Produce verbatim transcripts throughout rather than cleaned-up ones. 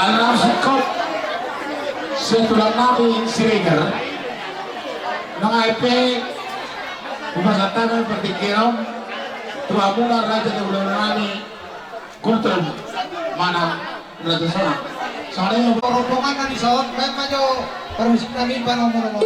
Naung singkop situlang nami Siregar. Nang ai pe hupasahat hami partingkian on tu hamuna raja ni hulahula nami Gultom manang Raja Sonang. Songon i ma rombongan na dison, baen ma jo parmusik nami panomunomu.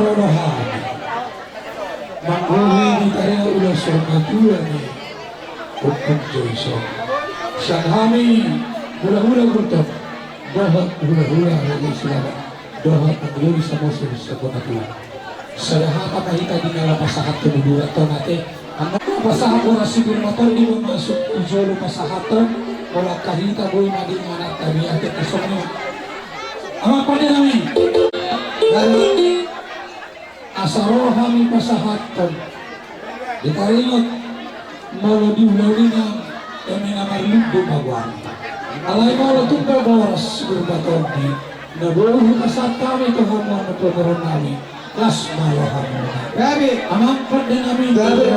Molo hami manggohi di tariu ulos saur matua ni Ompung Joison, sian hami hulahula Gultom dohot hulahula Raja Silaban dohot Anggoli Samosir Saponatuan. Sada hata ma hita di na laho pasahathon uduran on ate. Annon pasahat boras si Purba Tondi ma masuk tu jolo pasahathon. Molo angka hita boi ma di mana tabi ate tu songon i. Amang pande nami. Asa ro hami pasahathon. Ditaringot molo di ulaon i eme na marlundu ma goarna. Alai molo tung do boras si Purba Tondi na boi hupasahat hami tu hamu annon pamoruon nami, las ma rohamuna. Gabe. Amang pande nami. Gabe.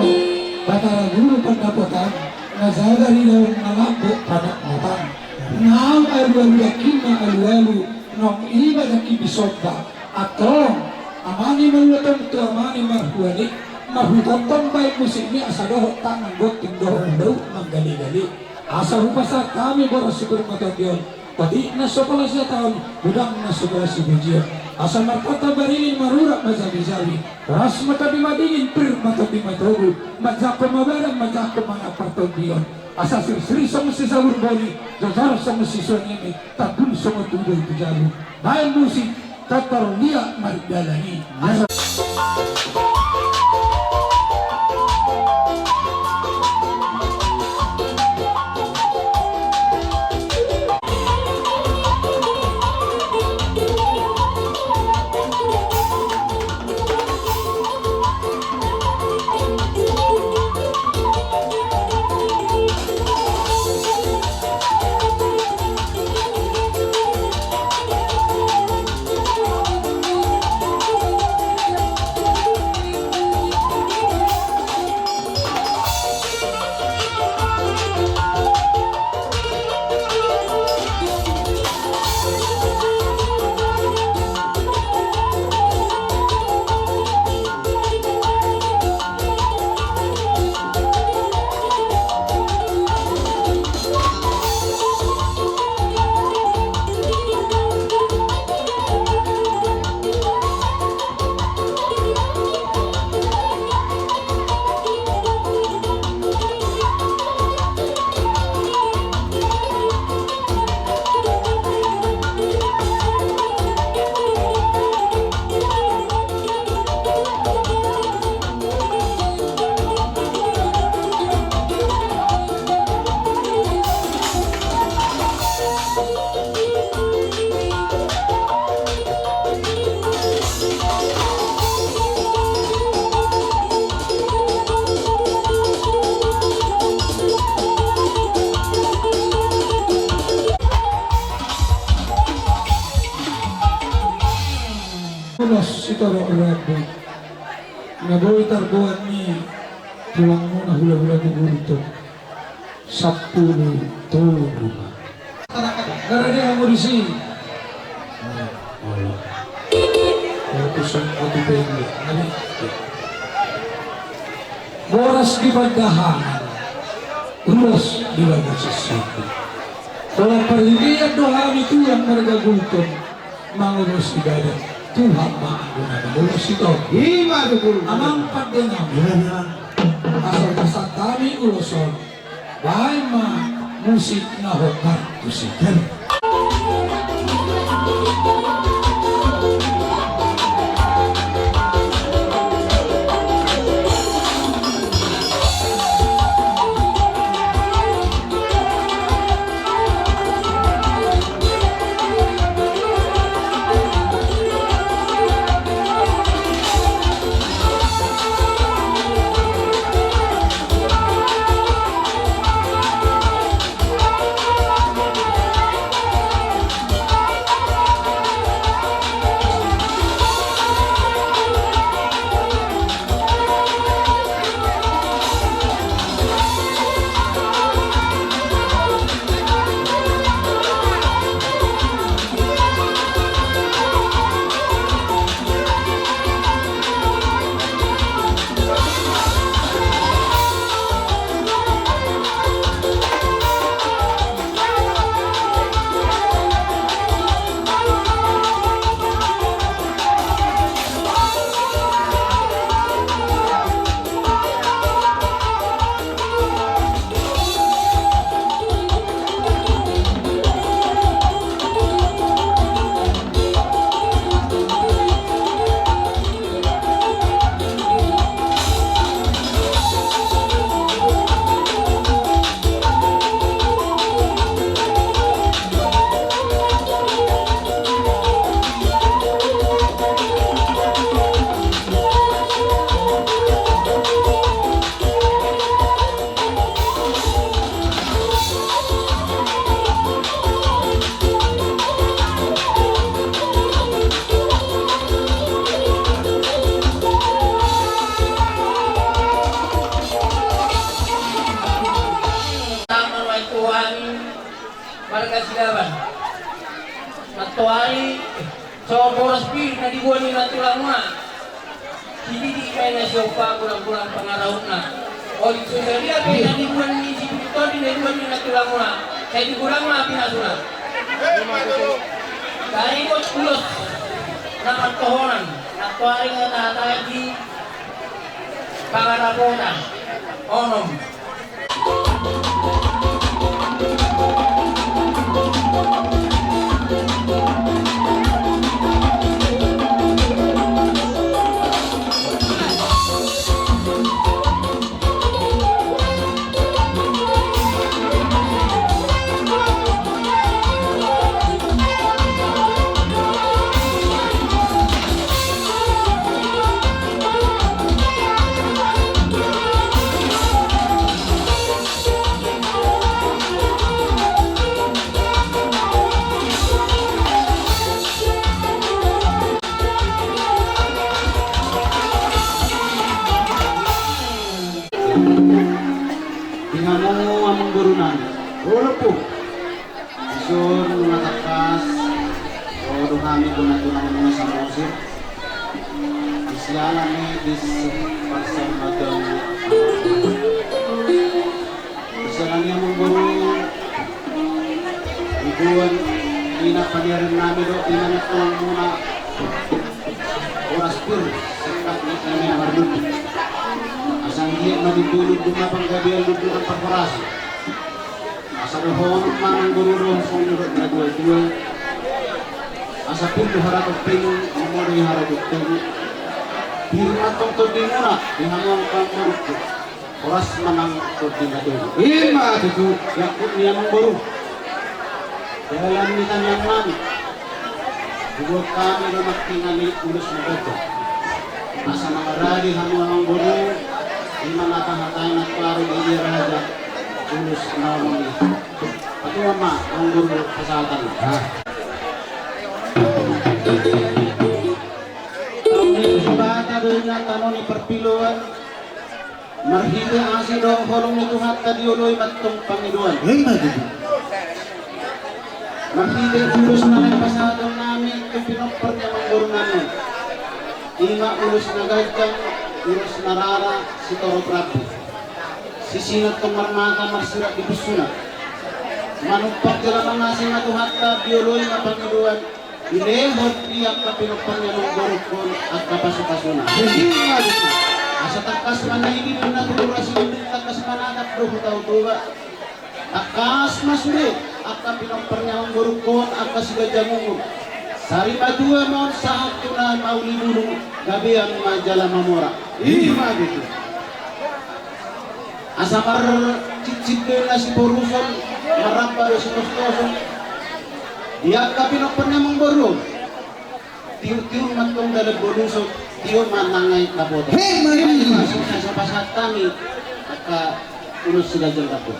Batara Guru Pandapotan, na jagar idaon na lambok panatmotan, naung alualu dangkinna alualu, naung iba dangkin di somba. Antong, amani maluat on tu amani marhuali, marhutonton baen musikmi asa dohot tangan gonting dohot daun manggaligali. Asa hupasahat hami boras si Purba Tondi on, patik na so pola siataon, godang na so pola sipujion. Asa martata barilin marurat ma jabijabi, ras ma tondi madingin, pir ma tondi matogu, manjangkon ma badan, manjangkon ma na partondion. Asa sirsir songon si sabur boni, jojor songon si suanimi, tandul songon tudo tu jabu. Baen musik, tortor liat mardalan i. Ulos sitorop rambu na boi tarboan ni tulangmuna hulahula ni Gultom. Sampulu tolu ma. Gara dia mau di sini. Boras di pandahangan, ulos di bagasan sumbu. Pola parhitean do hami tulang marga Gultom mangulosi badan, Tuhan ma anggo na mangulosi, tong. Ima do, Guru. Amang pande nami. Asa pasahat hami ulos on. Baen ma musik na hombar tusi. Silaban. Mattoari, eh, so boras pir na diboan ni natulang muna. Sididik ma i na siompa, godang-godang pangarahutna. Olo, so sadia pe na diboan ni si Pir, tondi na diboan ni natulang muna, sai digodang ma pinasuna. Taringot ulos na martohonan, mattoari nga tahatahon di pangarapotan. Onom. Di hamu amangboru nami. Olo, Pir. Dison nunga tangkas ro do hami bona tulang muna Samosir. Di siala ni dis parsaurmatuaon. Di siala ni amangboru, diboan ni na paniaran nami do inganan tulang muna. Boras pir, singkat ni nami na marlundu. Asa anggiat ma di bulung gumna panggabean, lunduran parhorasan. Asa dohonon ma amangboru dohot songon na didok ni natuatua. Asa pir do haratonmu, modom do haratonmu. Pir ma tong tondimuna di hamu amangboru. Horas ma nang tondina tutu. I ma tutu, iangkut ni amangboru. Dalan ni tangiang nami. Dibuat hami do nangkiningan ni ulos na ganjang. Asa mangaradi hamu amangboru, i ma na tahatahon nantoari di dia raja ulos na onom i. Patungan ma amangboru pasahatanna. Ah. Tano ni Debata do i na tano ni parpiloan. Marhite asi dohot holong ni Tuhanta dioloi ma tong pangidoan. Ima tutu. Marhite ulos na naeng pasahaton nami tu pinompar ni amangboru nami on. I ma ulos na ganjang, ulos na rara, sitorop rambu. Sisina tong marmata marsirat di busuna. Manumpak jala mangasi ma Tuhanta dioloi ma pangidoan. Dilehon di angka pinompar ni amangboru on angka pasupasuna. Ima tutu. Asa tangkas ma na i di na tutu rasidi, tangkas ma na tangkas do huta Toba. Tangkas ma sude angka pinompar ni amangboru on angka siganjang umur. Sari matua ma on sahat tu na mauli bulung, gabean ma jala mamora. Ima tutu. Asa marcicip do na siporuson, marramba do sitostoson. Di angka pinompar ni amangboru on. Tiur-tiur ma tong dalan boluson, tio ma nang aek Dapotan. Hei, mari. Ima sukses pasahat hami angka ulos siganjang rambu.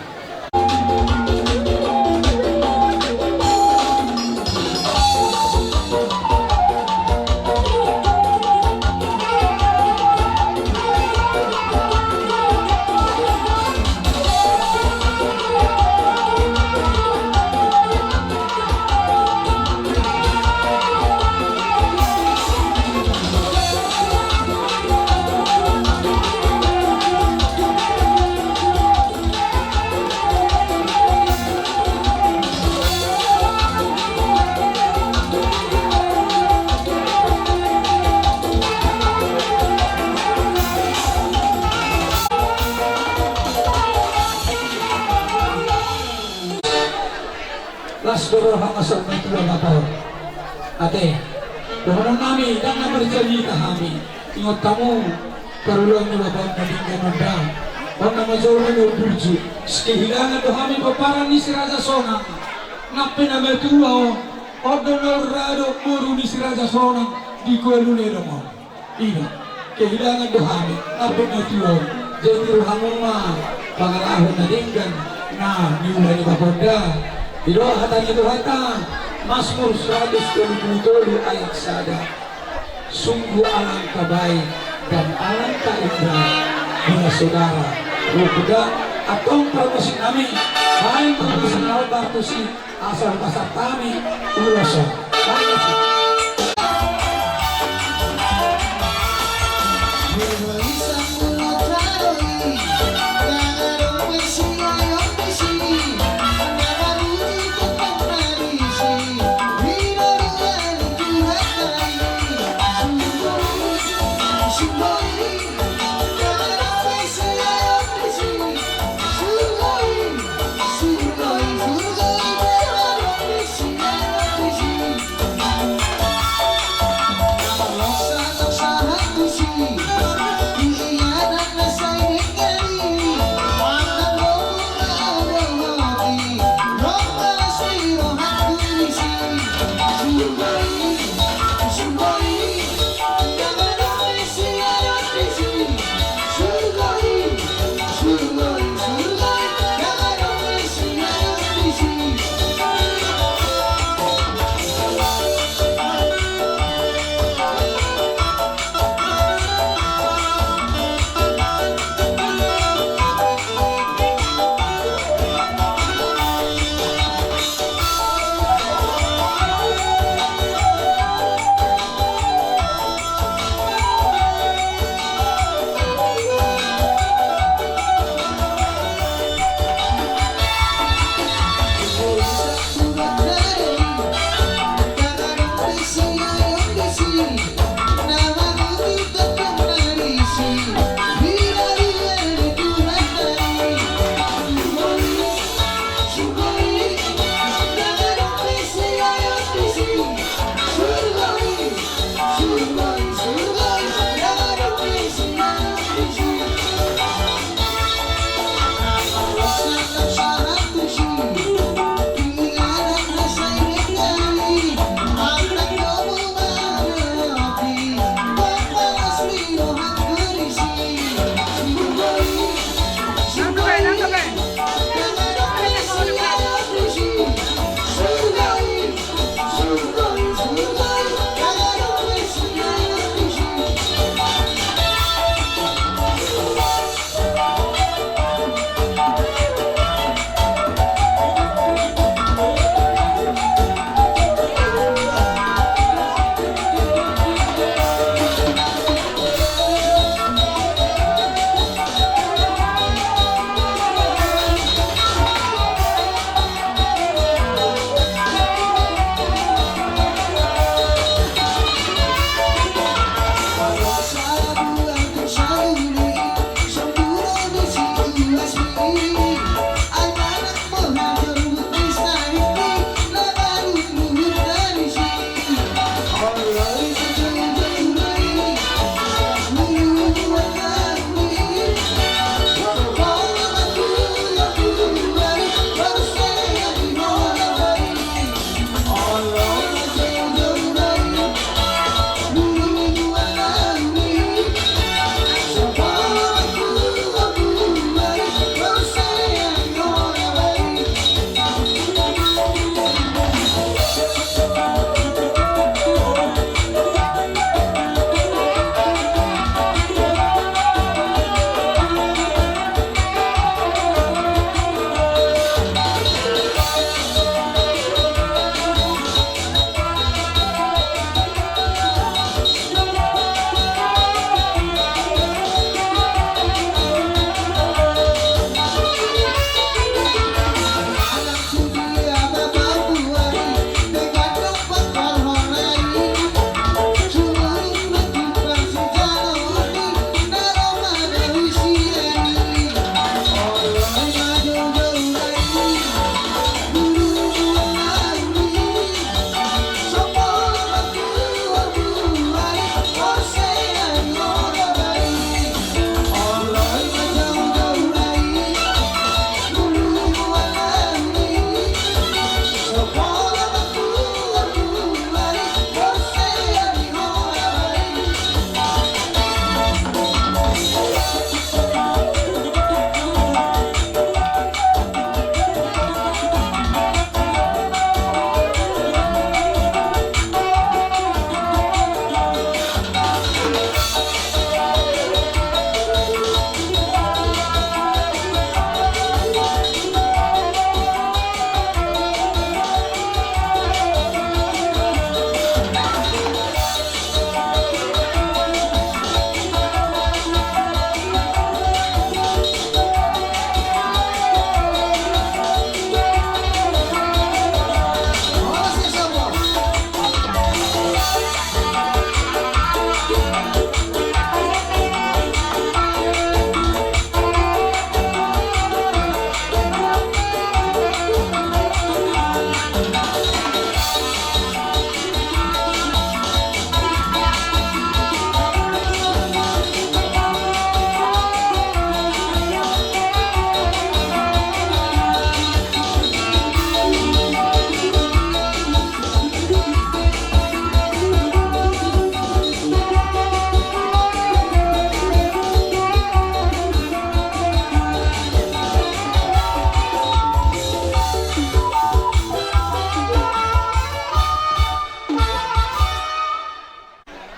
Las do roha, asa na tua lapor. Ate, dohonon nami ndang na marcarita hami. Ingot hamu, parulaon ni bapa on na denggan on da. On na majolo ni burju. Kehilangan do hami pomparan ni si Raja Sonang. Nang pe na matua on. On do na urra do boru ni si Raja Sonang di Kualune do on. Ima, kehilangan do hami, ampun na tuon. Jadi tiru hamu ma pangalahon na denggan na niula ni bapa on da. Didok hata ni Tuhanta, Mazmur seratus tolu puluh tolu ayat sada. Sungguh alangkah baik dan alangkah indah bila saudara rukun. Antong parmusik nami. Baen ma tusi na hombar tusi, asa hupasahat hami ulos on. Baen ma tusi.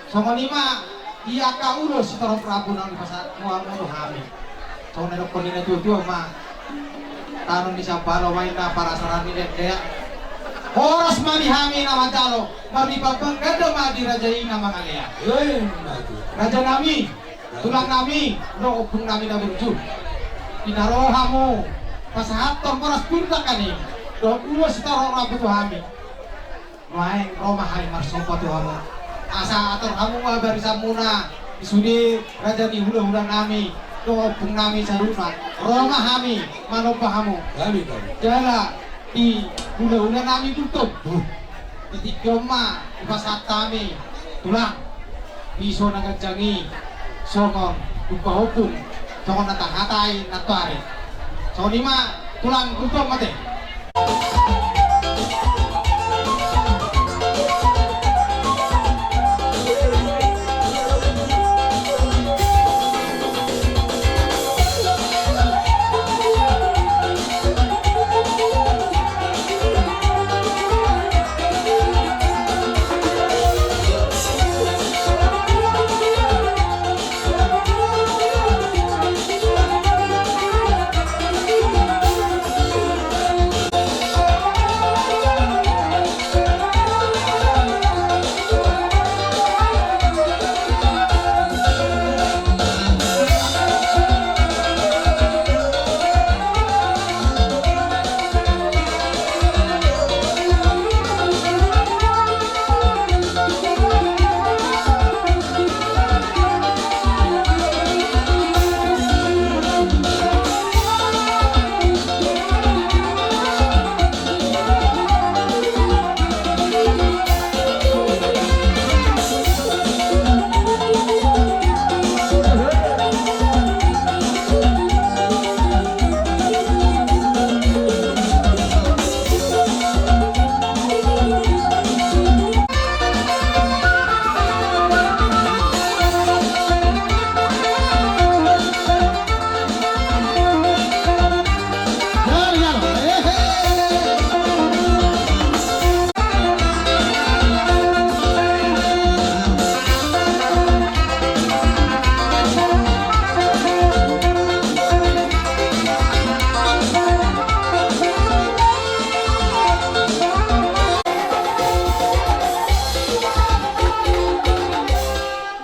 Songon i ma di angka ulos sitorop rambu na dipasahat hamu tu hami. Songon na didokkon ni na tuatua ma, tano ni sambalo ma inna parasaran ni dengdea. Horas ma di hami na manjalo, marlipatganda ma di raja i na mangalean. Raja nami, tulang nami, dohot ompung nami na burju. Di na ro hamu pasahathon horas pir nangkaning dohot ulos sitorop rambu tu hami. Nuaeng ro ma hami marsomba tu hamu asa ator hamu ma barisanmuna di sude raja ni hulahula nami dohot ompung nami saluhutna. Ro ma hami manomba hamu. Jala di hulahula nami Gultom, di tingki on ma dipasahat hami tulang piso na ganjang i songon dumba ompung, songon na tahatai nantoari. Songon i ma tulang Gultom, mauliate.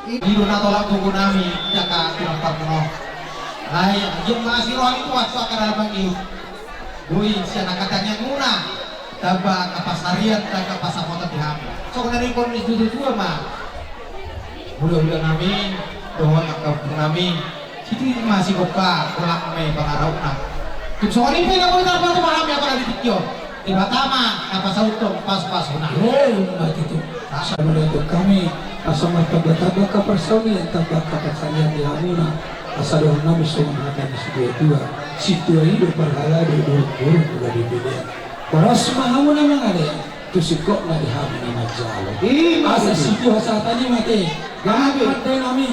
I do na tolap tunggu nami jaka tulang parmono. Ai anggiat ma asi roha ni Tuhan tu angka na mangihut. Boi sian angka tangiangmuna tamba angka pasarian, tamba angka pasamotan di hami. Songon na nidok ni tuatua ma hulahula nami dohot angka ompung nami. Sititi ma sigompa, holan ma i pangarahutna. Tung songon i pe na boi tarpatupa hami apala di tingki on. Debata ma na pasauthon pasupasu-Na. Ima tutu. Asa mauliate hami asa martambatamba angka parsaulian, tamba angka parsaulian di hamuna. Asa dohonon nami songon hata ni situatua: Sintua i do parhalado, dohot boru do gabe pelean. Horas ma hamu na mangalean tu singkopna di hami na manjalo. Ima tutu. Asa sitio hasahatan i ma ate. Gabe. Gabe nami.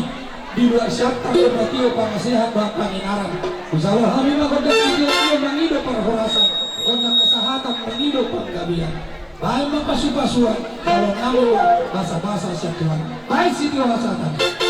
Di luat sian i pe tio pangasehat dohot panginaran. Hujalo hami ma gondang sitiotio mangido parhorasan, gondang hasahatan mangido panggabean. Baen ma pasupasuan, jalo nami ma basabasa sian Tuhan. Baen sitio hasahatan.